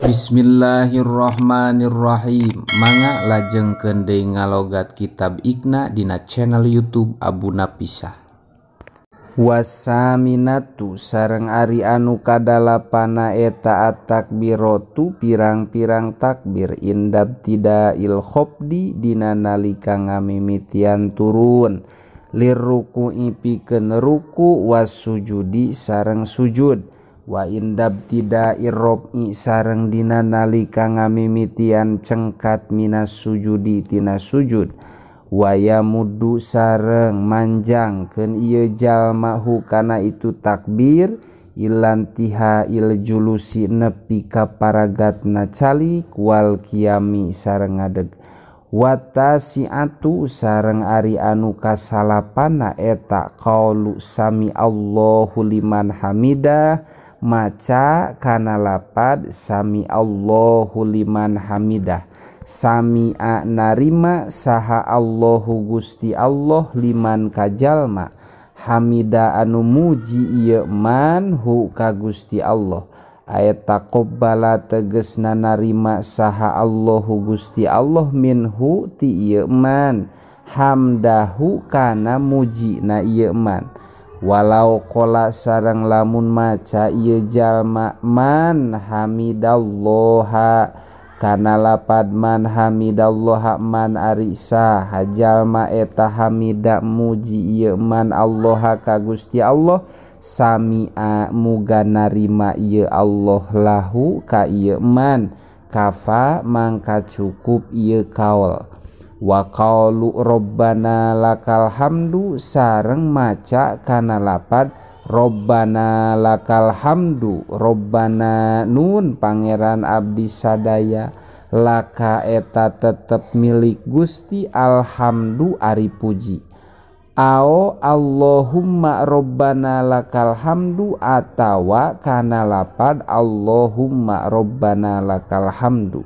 Bismillahirrahmanirrahim. Mangga lajengkeun deui ngalogat kitab Iqna dina channel YouTube Abu Napisah. Wasaminatu sareng ari anu kadalapana eta at-takbiratu pirang-pirang takbir indab tidail khobdi dina nalika ngamimitian turun lirruku'i pikeun ruku wasujudi sareng sujud wa indab tidair rofi sareng dina nalika ngamimitian cengkat minas sujudi tina sujud waya muddu sareng manjangkeun ieu jalma hu kana itu takbir ilantiha il julusi nepi ka paragatna calik wal qiyami sareng ngadeg watasiatu sareng ari anu kasalapana eta qaulu sami Allahu liman hamidah maca kana lapad sami Allahu liman hamidah sami'a narima saha Allahu Gusti Allah liman kajalma hamida anu muji ieu man hu ka Gusti Allah ayat taqabbala tegesna narima saha Allahu Gusti Allah minhu ti ieu man hamdahu kana mujina ieu man walau qola sareng lamun maca ieu jalma man hamidallaha kana lapad man hamidallaha man ari saha jalma eta hamida muji ieu man Allaha ka Gusti Allah sami'a muga narima ieu Allah lahu ka ieu man kafa mangka cukup ieu kaul wa qaulu rabbana lakal hamdu sareng maca kana lapad rabbana lakal hamdu rabbana nun pangeran abdi sadaya laka eta tetep milik Gusti alhamdu ari puji ao Allahumma rabbana lakal hamdu atawa kana lapad Allahumma rabbana lakal hamdu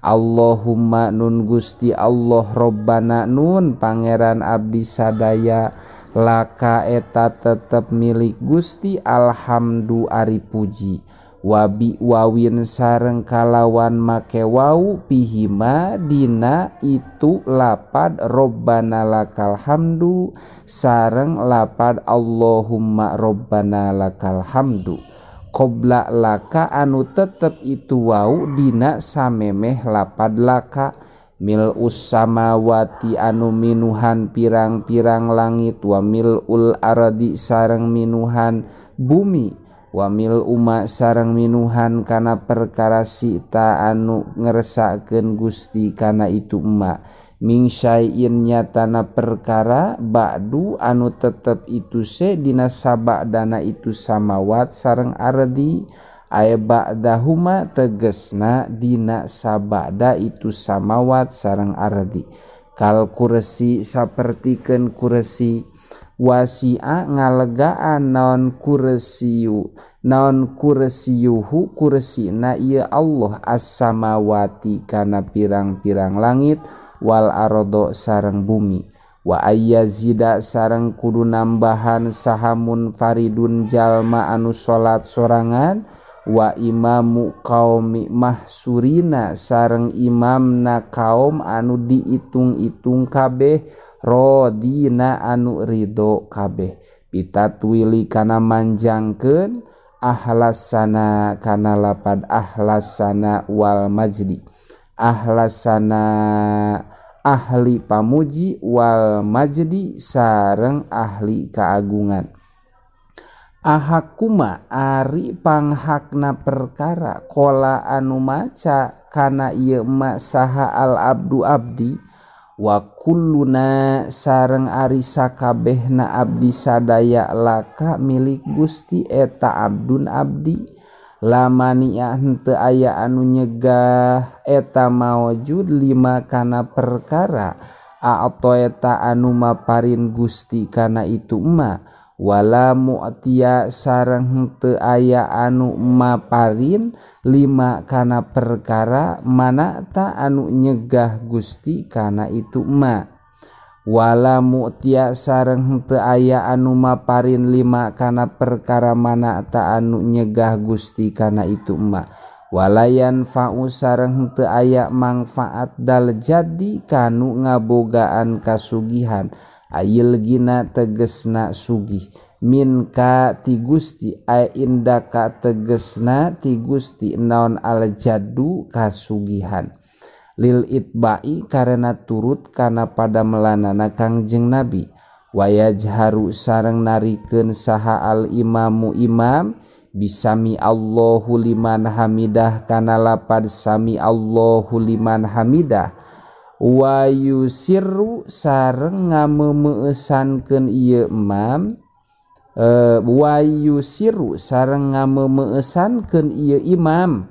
Allahumma nun Gusti Allah Rabbana nun pangeran abdi sadaya laka eta tetep milik Gusti alhamdu ari puji wabi wawin sareng kalawan make wau pihima dina itu lapad Rabbana lakal hamdu sareng lapad Allahumma Rabbana lakal hamdu qobla laka anu tetep itu wau dina samemeh lapad laka mil ussamawati anu minuhan pirang-pirang langit wa mil ul ardi sareng minuhan bumi wa mil uma sareng minuhan kana perkara sita anu ngersakeun Gusti kana itu emma min syai'in nyatana perkara ba'du anu tetep itu se dina sabadana itu samawat sareng ardi aya ba'dahuma tegesna dina sabada itu samawat sareng ardi kal kursi sapertikeun kursi wasi'a ngalegaan naon kursiyu naon kursiyuhu kursina ieu Allah as-samawati kana pirang-pirang langit wal ardo sareng bumi wa ayyazida sareng kudu nambahan saha munfaridun jalma anu salat sorangan wa imamu kaumi mahsurina sareng imamna kaum anu diitung-itung kabeh rodina anu ridho kabeh pitatwili kana manjangkeun ahlasana kana lapad ahlasana wal majdi ahlasana ahli pamuji wal majdi sareng ahli keagungan ahakuma ari panghakna perkara kola anu maca kana ieu ma saha al abdu abdi wa kulluna sareng ari sakabehna abdi sadaya laka milik Gusti eta abdun abdi lamania henteu aya anu nyegah eta maujud lima kana perkara atau eta anu maparin Gusti kana itu ma wala mu'tiya sareng henteu aya anu maparin lima kana perkara mana ta anu nyegah Gusti kana itu ma wala mu'tiya sareng henteu aya anu maparin lima kana perkara mana ta anu nyegah Gusti kana itu ma. Walayan fa'u sareng henteu aya mangfaat dal jadi kanu ngabogaan kasugihan ayil gina tegesna sugih minka ti Gusti ay indaka tegesna ti Gusti naon al jaddu kasugihan lil itba'i karena turut kana pada melanana Kangjeng Nabi wayajharu sareng narikeun saha al imamu imam bisami Allahu liman hamidah kana lapad sami Allahu liman hamidah wa yusirru sareng ngameumeusankeun ieu imam wa yusirru sareng ngameumeusankeun ieu imam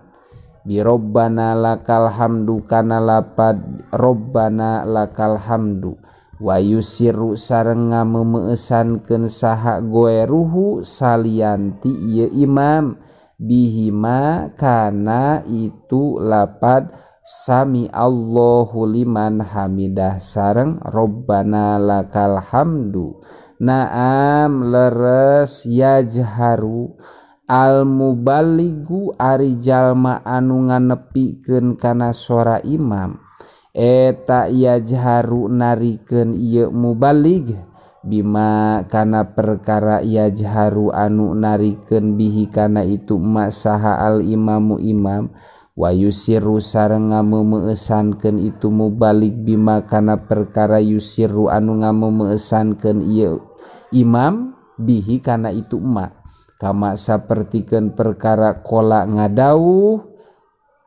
bi robbana lakal hamdu kana lapad robbana lakal hamdu wa yusiru sareng ngameumeusankeun saha goeruhu salianti ieu imam bihima kana itu lapad sami Allahu liman hamidah sareng robbana lakal hamdu. Naam leres yajharu al muballigu ari jalma anu nganepikeun kana sora imam eta yajharu narikeun ieu muballig bima kana perkara yajharu anu narikeun bihi kana itu ma saha al imamu imam wa yusiru sareng ngameumeusankeun itu muballig bima kana perkara yusiru anu ngameumeusankeun ieu imam bihi kana itu ma kama sapertikeun perkara qala ngadauh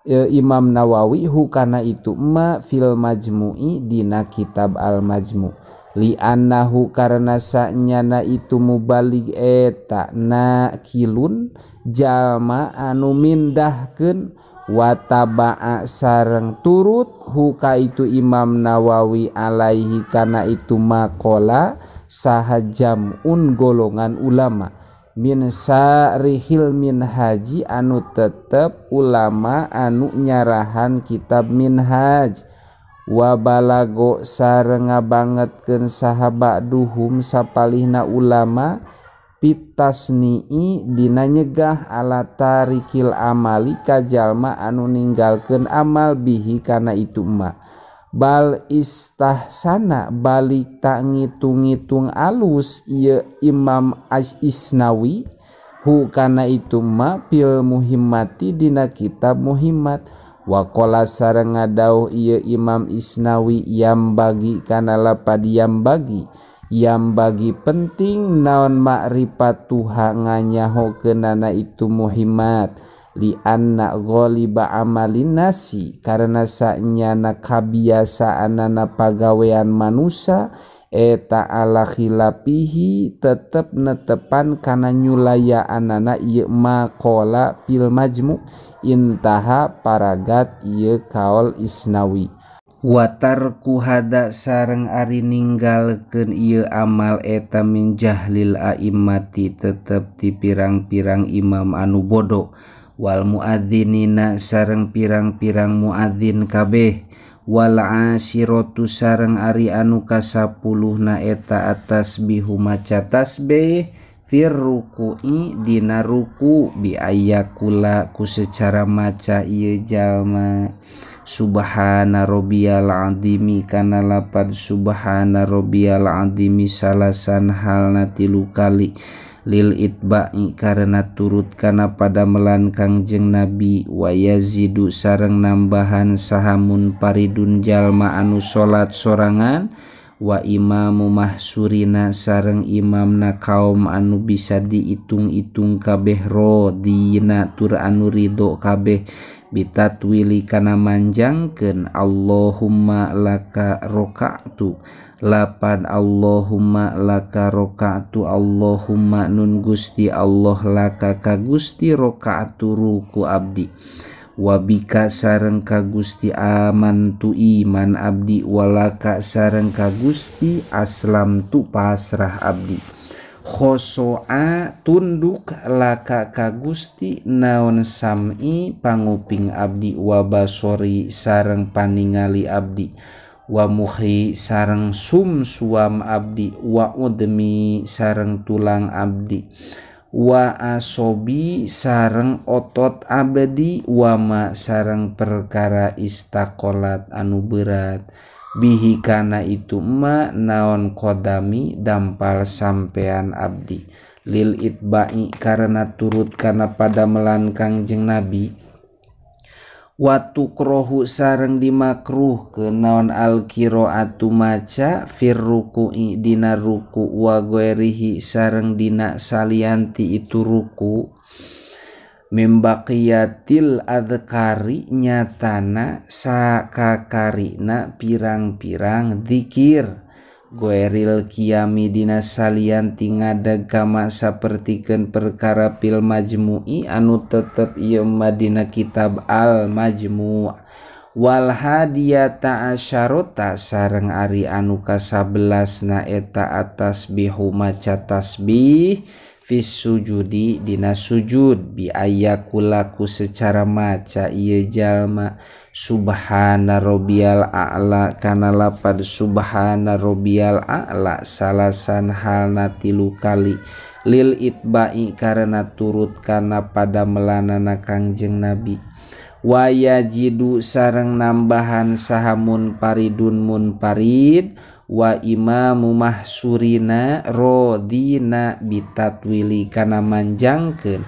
Imam Nawawi hukana itu ma fil majmu'i dina kitab al majmu' li annahu karena sanyana itu mubalig eta nakilun jalma anu mindahkeun wataba'a sareng turut huka itu Imam Nawawi alaihi kana itu maqala saha jam'un golongan ulama min sarihil minhaji anu tetep ulama anu nyarahan kitab minhaj wa balago sareng ngabangetkeun saha ba'duhum sapalihna ulama pitasni'i dina nyegah ala tarikil amali ka jalma anu ninggalkeun amal bihi kana itu ma bal istahsana balik tak ngitung-ngitung alus ieu Imam Isnawi hu kana itu ma fil muhimmati dina kitab muhimmat wa qala sareng ngadauh ieu Imam Isnawi yam bagi kana lapad yam bagi penting naon makrifatuha nganyahokeunana itu muhimmat li anna ghaliba amalin nasi karena sanyana kabiasaanana pagawean manusia eta ala khilafihi tetep netepan kana nyulayaanana ieu maqala fil majmu' intaha paragat ieu kaol Isnawi. Watarku hada sareng ari ninggalkeun ieu amal eta min jahlil a'immati tetep ti pirang-pirang imam anu bodoh wal muadzinina sareng pirang-pirang muadzin kabeh wal asiratu sareng ari anu kasapuluhna eta atasbihu maca tasbih fir ruku'i dina ruku bi ayakula ku secara maca ieu jalma subhana rabbiyal azimi kana lapad subhana rabbiyal azimi salasan halna tilu kali lil itba'i karena turut kana pada melan Kangjeng Nabi wa yazidu sareng nambahan sahamun paridun jalma anu salat sorangan wa imamu mahsurina sareng imamna kaum anu bisa diitung-itung kabeh rodina tur anu ridho kabeh bitatwili kana manjangkeun Allahumma laka roka'tu lapan Allahumma laka roka'tu Allahumma nun Gusti Allah laka ka Gusti roka'tu ruku abdi wabika sareng ka Gusti amantu iman abdi walaka sareng ka Gusti aslamtu pasrah abdi khosoa tunduk laka ka Gusti naon sam'i panguping abdi wabasori sareng paningali abdi wa muhi sareng sum suam abdi wa udmi sareng tulang abdi Wa asobi sareng otot abdi wama sareng perkara istaqolat anu berat bihi kana itu ma naon qadami dampal sampean abdi lil itba'i karena turut kana padamelan Kangjeng Nabi. Watukrohu sareng dimakruh ke naon al-qiraatu maca fir ruku'i dina ruku wa ghairihi sareng dina salianti itu ruku mimbaqiyatil adhkari nyatana sakakarina pirang-pirang dzikir ghairil qiyami dina salianti ngadeg kama sapertikeun perkara fil majmu'i anu tetep ieu mah dina kitab al majmu' wal hadiyata asyarata sareng ari anu ka-11 na eta atasbihu maca tasbih fis sujudi dina sujud bi ayakulaku secara maca ieu jalma subhana rabbiyal a'la kana lapad subhana rabbiyal a'la salasan halna tilu kali lil itba'i karena turut kana padamelanana Kangjeng Nabi. Wayajidu sareng nambahan saha munfaridun munfarid wa imamu mahsurina rodina bitatwili kana manjangkeun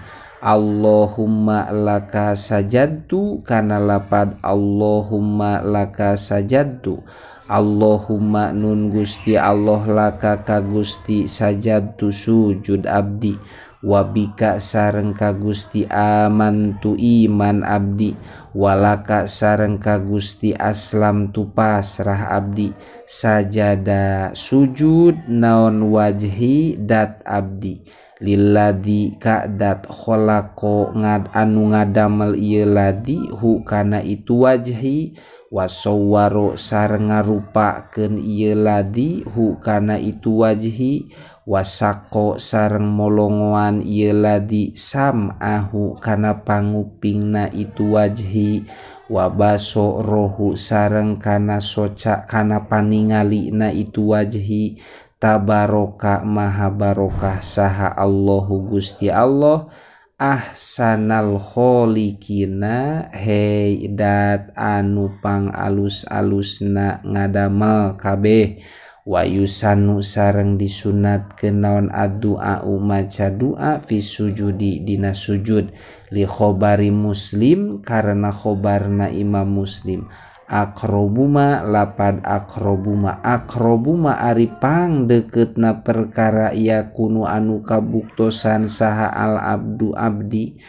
Allahumma laka sajadtu kana lapad Allahumma laka sajadtu Allahumma nun Gusti Allah laka ka Gusti sajadtu sujud abdi wabika sareng ka Gusti amantu iman abdi walaka sareng ka Gusti aslam tu pasrah abdi sajada sujud naon wajhi dat abdi lilladzi ka dat khalaqo ngad anu ngadamel ieu ladi hu kana itu wajhi wasawwaro sareng ngarupakeun ieu ladi hu kana itu wajhi wasaqo sareng molongoan ieu ladi sam'ahu kana pangupingna itu wajhi wabaso rohu sareng kana soca kana paningalina itu wajhi tabaraka maha barokah saha Allahu Gusti Allah ahsanal kholiqina hei dat anu pang alus-alusna ngadamel kabeh wayusanu sareng disunatkeun naon addu'a maca doa fi sujudi dina sujud li khobari Muslim karena khobarna Imam Muslim akrobuma lapad akrobuma akrobuma ari pang deketna perkara yakunu anu kabuktosan saha al abdu abdi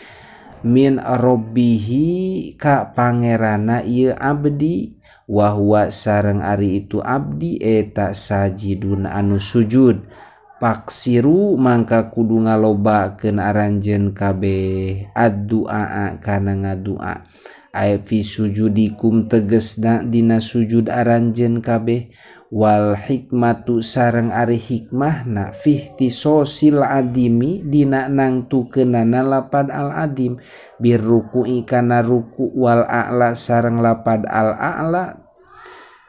min robbihi ka pangerana ieu abdi wa huwa sareng ari itu abdi eta sajidun anu sujud paksiru mangka kudu ngalobakeun aranjeun kabeh addu'a kana ngadua ay fi sujudikum tegesna dina sujud aranjeun kabeh wal hikmatu sareng ari hikmahna fi ihtisosil adimi dina nangtukeunana lapad al adim birruku'i kana ruku wal a'la sareng lapad al a'la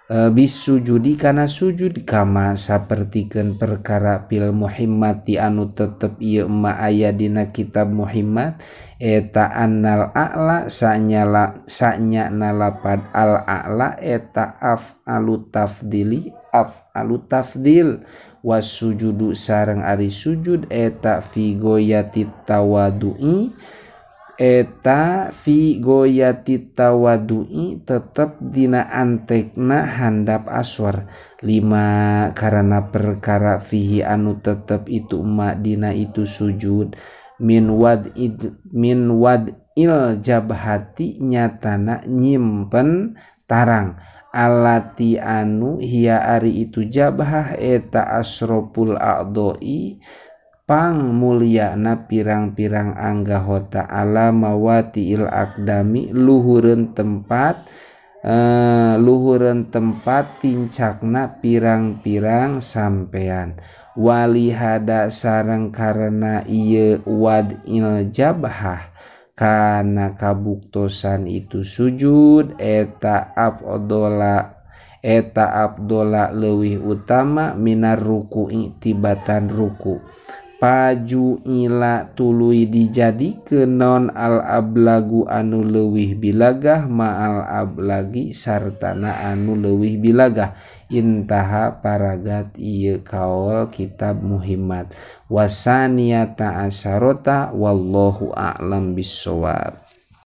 bisujudi kana sujud kama sapertikeun perkara fil muhimmati anu tetep ieu ma aya dina kitab muhimmat eta annal a'la sanyala sanya nalapad al a'la eta af'alu tafdili af'alu tafdil wasujudu sareng ari sujud eta fi goyati tawadu'i eta fi goyati tawadu'i tetep dina antekna handap aswar lima karena perkara fihi anu tetep itu ma dina itu sujud min wad il jabhati nyatana nyimpen tarang alati anu hiya ari itu jabhah eta asroful a'doi pang mulyana pirang-pirang anggahota ala mawati il akdami luhureun tempat tincakna pirang-pirang sampean walihada sareng karena ieu wad il jabhah kana kabuktosan itu sujud eta abdola leuwih utama minar ruku'i tibatan ruku. Pajuila tuluy dijadikeun naon al ablagu anu leuwih bilagah ma'al ablagi sartana anu leuwih bilagah. Intaha paragat ieu kaol kitab muhimmat. Wasaniyata asarota wallahu a'lam bissawab.